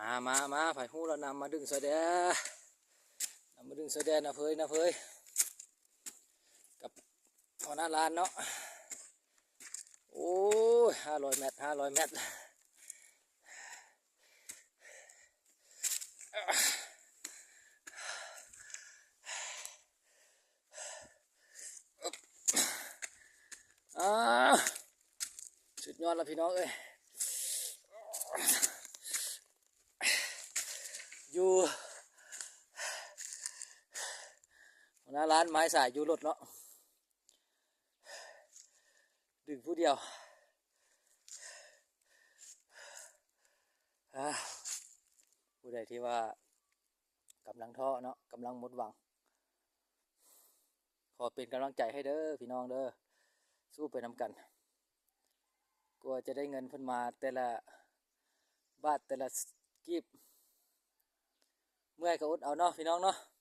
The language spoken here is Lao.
ອ່າ ມາ ມາ ໃຜຮູ້ແລ້ວນຳມາດຶງຊ່ອຍແດ່ ນຳມາດຶງຊ່ອຍແດ່ ນາເຜີຍ ນາເຜີຍ ກັບຫົວໜ້າລານເນາະ. ໂອ້ຍ ຫ້າຮ້ອຍແມັດ ຫ້າຮ້ອຍແມັດ. ອ່າ ສຸດຍອດລະພີ່ນ້ອງເອີຍ ຢູ່ຫົວໜ້າລານໄມ້ສາຍຢູ່ລົດເນາະ ດຶງຜູ້ດຽວ. ອາ ຜູ້ໃດທີ່ວ່າກຳລັງທໍ້ເນາະ ກຳລັງໝົດຫວັງ ຂໍເປັນກຳລັງໃຈໃຫ້ເດີພີ່ນ້ອງເດີ ສູ້ໄປນຳກັນ ກວ່າຈະໄດ້ເງິນເພິ່ນມາແຕ່ລະບາດແຕ່ລະກີບ ເມື່ອຍກໍອົດເອົາເນາະພີ່ນ້ອງເນາະ.